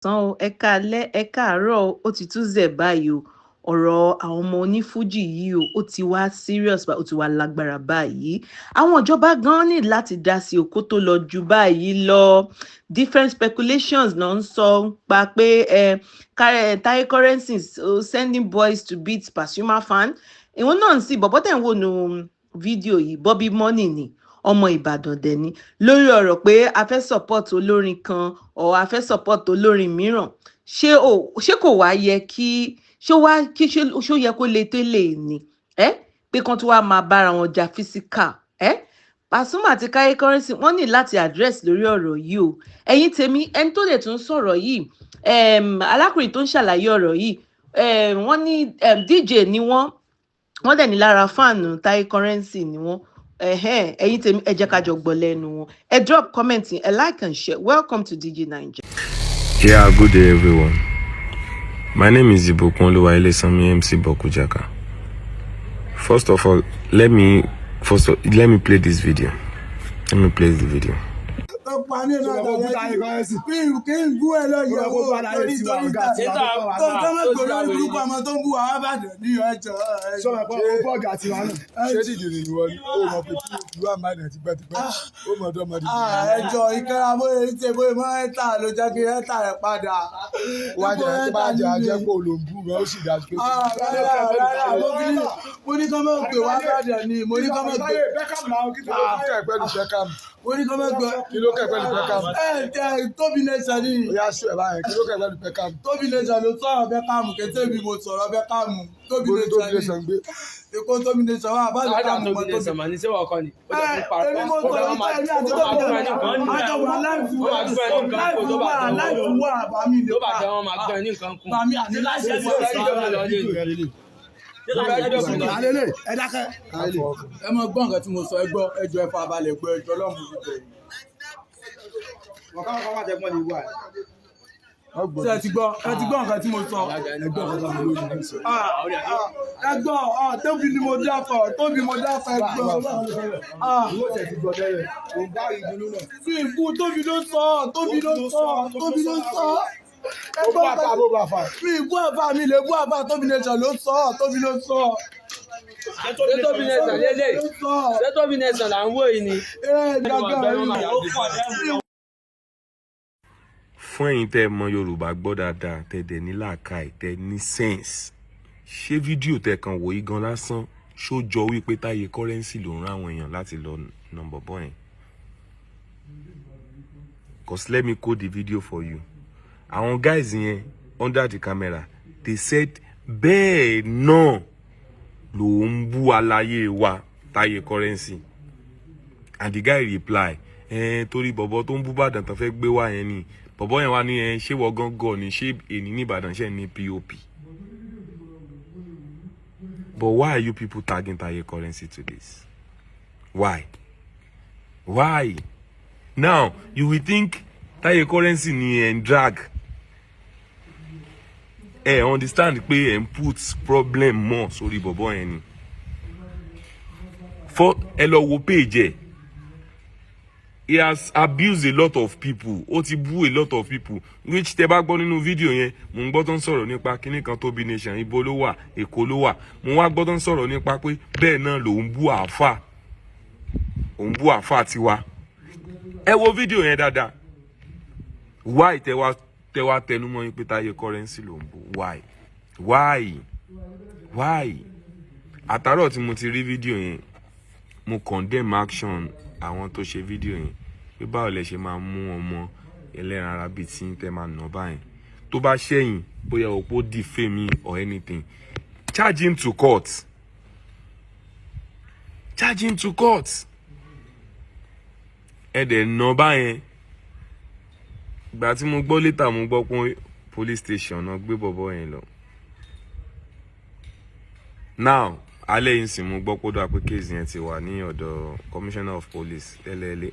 Káàsán o, ẹ káalẹ́, ẹ káàárọ̀ o. Ó ti tún zẹ̀ báyìí o. Ọ̀rọ̀ àwọn ọmọ onífújì yìí o, ó ti wá serious báyìí, ó ti wá lágbára báyìí. Àwọn ìjọba gan ní láti dá sí o kó tó lọ ju báyìí lọ. Different speculations náà ń sọ pa pé Taye Currency sending boys to beat Pasuma fan. Ìwọ náà ń sì bọ̀bọ́ tẹ̀ ń wò nù fídíò yìí, Bobby Money ni, ọmọ Ìbàdàn dẹ̀ ni, lórí ọ̀rọ̀ pé a fẹ́ support olórin kan or a fẹ́ support olórin mìíràn. Ṣé o ṣé kò wá yẹ kí ṣó wá kí ṣó ṣó yẹ kó le tó lè ní ẹ pé kán tó wá máa bára wọn jà physical ẹ? Pasuma àti Taye Currency, wọ́n ní láti address lórí ọ̀rọ̀ yìí o. Ẹ̀yin tèmi, ẹni tó lè tún sọ̀rọ̀ yìí, alákùnrin tó ń ṣàlàyé ọ̀rọ̀ yìí, wọ́n ní DJ ni wọ́n, wọ́n dẹ̀ ní lára fan Taye Currency ni wọ́n. Ẹ̀yin tèmi, ẹ jẹ́ ká jọ gbọ́ lẹ́nu wọn. Ẹ drop comment, ẹ like and share. Welcome to DJ Naija. Yeah, good day, everyone. My name is Ibukun Oluwailesanmi MC Bokujaka. First of all, let me play this video. Let me play the video. Tó pa mí náà tàlẹ́ kí kí n bú ẹ lọ yẹ̀wò torí torí tó tó má gbòòrò lórí burúkú ọmọ tó ń bú àwọn àbàdàn ní ẹjọ́. Sọ̀rọ̀ pé ó bọ́ọ̀gì àti wa náà. Ṣé dìdìrì ni wọ́n ní ó mọ̀ pé pop wà máa nà tipẹ́tipẹ́, ó mọ̀ ọdọ́ mọ̀ dìdìrì. Ẹjọ́ ìkẹ́ra bóyá ṣe bóyá mọ́ ẹ́ta ló jẹ́ kí ẹ́ta rẹ̀ padà. Wá jẹ́ tó bá jẹ́ ajẹ́ pé olóńgbò rẹ̀ ó sì dájú pé. Rárá rárá, mo ní kọ́ mọ̀ pé wá bàdàn ni, mo ní kọ́ mọ̀ pé. Beckham làwọn kí tó Kí ló kẹ́ pẹ̀lú Beckham? Mo ní kọ́ mọ̀ pé. Kí ló kẹ́ pẹ̀lú Beckham? Ẹ ẹ Tóbi Nation ni. Ó yá sọ ẹ̀ báyẹn, kí ló kẹ́ pẹ̀lú Beckham? Tóbi Nation ló sọ̀rọ̀ Beckham kété mi, mo sọ̀rọ̀ Beckham. Tóbi Bó Tóbi Nation ni. Nation gbé. Èkó Tóbi Nation wà bá Sáájà Beckham Tóbi mọ́ Nation Tóbi. mà ní, ṣé wọ́n kọ́ ni? Ó jẹ́ fún Èmi mo sọ̀rọ̀ nípa èmi àti Tóbi Nation àjọ wà live Wọ́n máa gbọ́ ẹ ní nǹkan live kó tó bá wà jẹ́ live wà bàmí lè tó bá pa jẹ́ wọ́n máa gbọ́ ẹ ní nǹkan kún. Bàmí àní láti Ṣé ti lọ lé ni? Alele, ẹ dákẹ́. Ẹ mọ gbọ́ nǹkan tí mo sọ, ẹ gbọ́, ẹ jọ, ẹ fa balẹ̀ gbọ́, ẹ jọ lọ́mú fi bẹ̀rẹ̀. Wọ́n ká wọ́n jẹ́ pọ́n ní wà. Ṣé ẹ ti gbọ́? Ẹ ti gbọ́ nǹkan tí mo sọ? Ẹgbẹ́ ọ̀gá mi lórí ní sọ. Ah, ah, ẹ gbọ́, ah, Tóbi ni mo dákọ̀, Tóbi mo dákọ̀, ẹ gbọ́. Ah, Ìwọ tẹ̀ ti gbọ́ tẹ́lẹ̀. Kò bá ìdùnnú náà. bí ìbú Tóbi ló sọ, Tóbi ló sọ, Tóbi ló sọ. Ẹ Ó gbọ́ bá fà bó bá fà. mi ìbú àfà, mi lè bú àfà. Tóbi Nation ló sọ, Tóbi ló sọ. Ṣé Tóbi Nation lélẹ̀? Ló sọ. Ṣé Tóbi Nation là ń wò yìí ni? Ẹ gbàgbọ́ yìí. Fún ẹ̀yin tẹ́ ẹ mọ Yorùbá gbọ́ dáadáa, tẹ́ ẹ dẹ̀ ní làákàyè, tẹ́ ẹ ní sense, ṣé fídíò tẹ́ kàn wò yí gan lásán, ṣó jọ wípé Táyé Currency ló ń rán àwọn èèyàn láti lọ nà bọ̀bọ̀ yẹn? 'Cause let me code the video for you. Àwọn guys yẹn under the camera, they said bẹ́ẹ̀ náà ló ń bú aláyé wa Táyé Currency, and the guy reply torí bọ̀bọ̀ tó ń bú Ìbàdàn tó fẹ́ gbé wá yẹn ni. Bọ̀bọ̀ yẹn wá ní ẹ ṣé wọ́n gángan ni, ṣé èní ní Ìbàdàn ṣe ní pop? But why are you people tagging Taye Currency to this? Why? Now you will think Taye Currency ni ẹ̀ ń drag. Ẹ understand pé ẹ ń put problem more sórí bọ̀bọ̀ yẹn ni. For ẹ lọ wo page ẹ, he has abused a lot of people, ó ti bú a lot of people, which tẹ bá gbọ́ nínú fídíò yẹn, mò ń gbọ́ tó ń sọ̀rọ̀ nípa kíní kan, Tóbi Nation, ibo ló wà? Èkó ló wà. Mo wá gbọ́ tó ń sọ̀rọ̀ nípa pé bẹ́ẹ̀ náà lòún bú àáfà, òun bú àáfà tiwa. Ẹ wo fídíò yẹn dáadáa. Why tẹ wá tẹnumọ́ yín pé Táyé Currency ló ń bú? Why? Àtàárọ̀ tí mo ti rí fídíò yẹn, mo condemn action àwọn tó ṣe fídíò yẹn, pé báwo lẹ ṣe máa mú ọmọ ẹlẹ́ran ara bíi tí ń tẹ́ máa nà báyìí? Tó bá ṣẹ̀yìn, bóyá òpó defame me or anything, charge him to court, charge him to court. Ẹ dẹ̀ nà báyẹn. Ìgbà tí mo gbọ́ later, mo gbọ́ pé police station náà gbé bọ̀bọ̀ yẹn lọ. Now alẹ́ yìí sì, mo gbọ́ pé ó dà pé case yẹn ti wà ní ọ̀dọ̀ commissioner of police tẹ́lẹ̀lẹ́,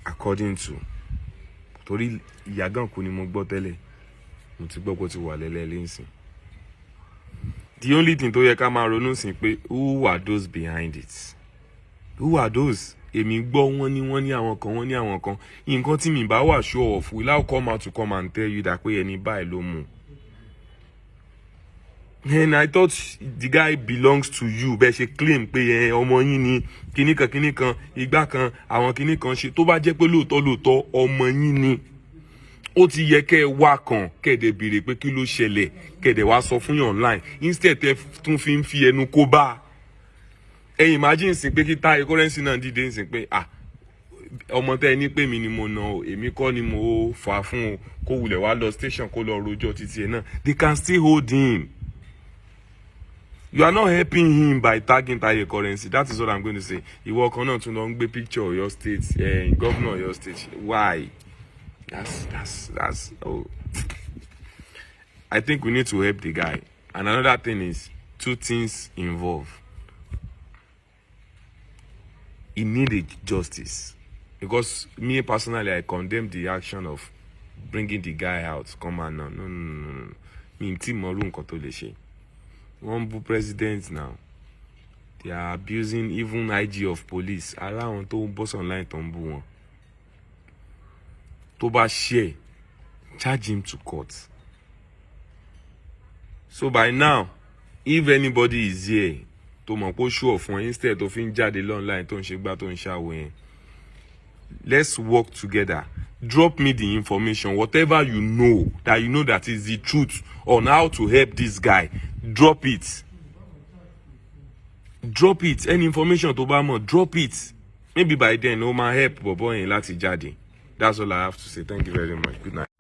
according to, torí Ìyágànkú ni mo gbọ́ tẹ́lẹ̀, mo ti gbọ́ pé ó ti wà lẹ́lẹ́lẹ́ nsìn. The only thing tó yẹ ká máa ronú sí pé, who are those behind it? Who are those? Èmi gbọ́, wọ́n ní àwọn kan, wọ́n ní àwọn kan. Nǹkan tí mi bá wà sure of, will I come out to come and tell you that pé ẹni báyìí ló mú? And I thought the guy belongs to you. Bẹ́ẹ̀ ṣe claim pé ẹ ọmọ yín ni, kinní kan kinní kan, igbá kan, àwọn kinní kan ṣe. Tó bá jẹ́ pé lóòótọ́ lóòótọ́ ọmọ yín ni, ó ti yẹ kẹ́ ẹ wá kàn, kẹ́ ẹ dẹ̀ béèrè pé kí ló ṣẹlẹ̀, kẹ́ ẹ dẹ̀ wá sọ fún yàn online, instead tẹ́ tún fi ń fi ẹnu kó bá ẹ. Imagine sí pé kí Táyé Currency náà dìde sí pé, "Ah, ọmọ tẹ́ ẹ ní pé mi ni mo nà o, èmi kọ́ ni mo fà á fún o," kó wulẹ̀ wá lọ station, kó lọ rojọ́ títí ẹ̀ náà, they can still hold him. You are not helping him by tagging Taye Currency. That is what I'm going to say. Ìwọ kan náà tún lọ ń gbé picture Ọ̀yọ́ State, governor Ọ̀yọ́ State. Why? That's oh, I think we need to help the guy. And another thing is, two things involve. He needed justice, because me personally, I condemn the action of bringing the guy out. Come on now. No, no, no, no, mi tí mọ irú nǹkan tó lè ṣe. Wọ́n ń bú president now, they are abusing even IG of police. Ara àwọn tó ń bọ́ online tó ń bú wọn, tó bá share, charge him to court. So by now, if anybody is here tó mọ̀ pé ó sure fún ẹ, instead tó fi ń jáde online, tó ń ṣe gbá, tó ń ṣàwò yẹn, let's work together. Drop me the information, whatever you know, that you know that is the truth on how to help this guy. Drop it, drop it. Any information tó bá mọ̀, drop it. Maybe by then ó máa help bọ̀bọ̀ yẹn láti jáde. That's all I have to say. Thank you very much. Good night.